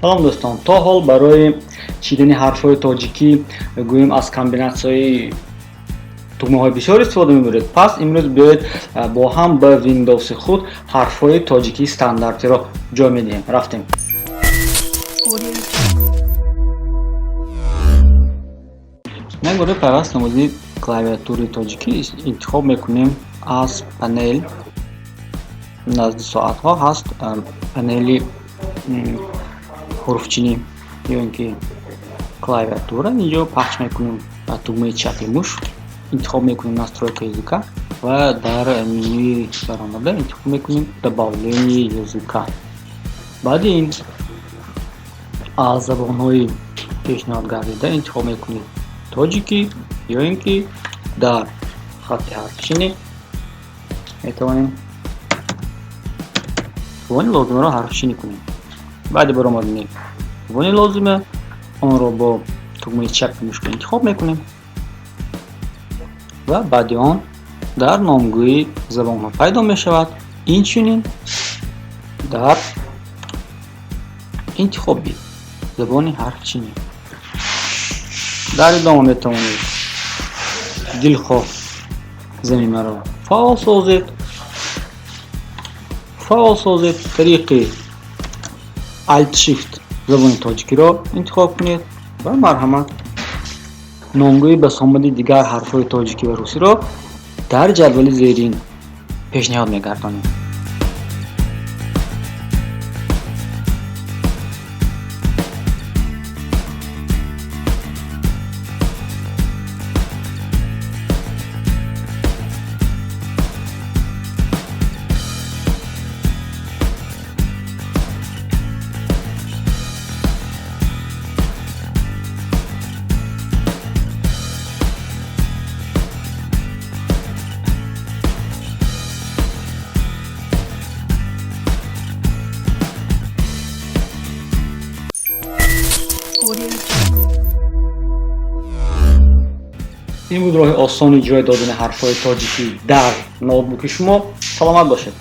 Салом, дӯстон! То ҳол барои чидани ҳарфҳои тоҷикӣ, гӯем, аз комбинатсияи тугмаҳои бисёр истифода мебаред. Пас имрӯз биёед, бо ҳам ба Виндовси худ ҳарфҳои тоҷикии стандартиро ҷой медиҳем. Рафтем. Audio Jungle. Як бора пайваст намудани клавиатураи тоҷикӣ, интихоб мекунем аз панел. Назди соатҳо ҳаст панели ҳурфчинӣ ё ин ки клавиатура. Инҷо пахш мекунем ба тугмаи чапи муш, интихоб мекунем «Настройка языка» ва дар менюи баромада интихоб мекунем «Добавление языка». Баъди ин аз забонҳои пешниҳод гардида интихоб мекунед тоҷикӣ ё ин ки дар хатти ҳарфчинӣ метавонем забони лозимаро ҳарфчинӣ кунем. Баъди баромадани забони лозима, онро бо тугмаи чапи мушка интихоб мекунем ва баъди он дар номгӯи забонҳо пайдо мешавад. Инчунин дар интихоби забони ҳарфчинӣ дар идома метавонед дилхоҳ замимаро фаъол созед. Тариқи Alt Shift забони тоҷикиро интихоб кунед ва марҳамат, номгӯи басомади дигар ҳарфҳои тоҷикӣ ва русиро дар ҷадвали зерин пешниҳод мегардонем. Audio Jungle. Ин буд роҳи осони ҷой додани ҳарфҳои тоҷикӣ дар ноутбуки шумо. Саломат бошед.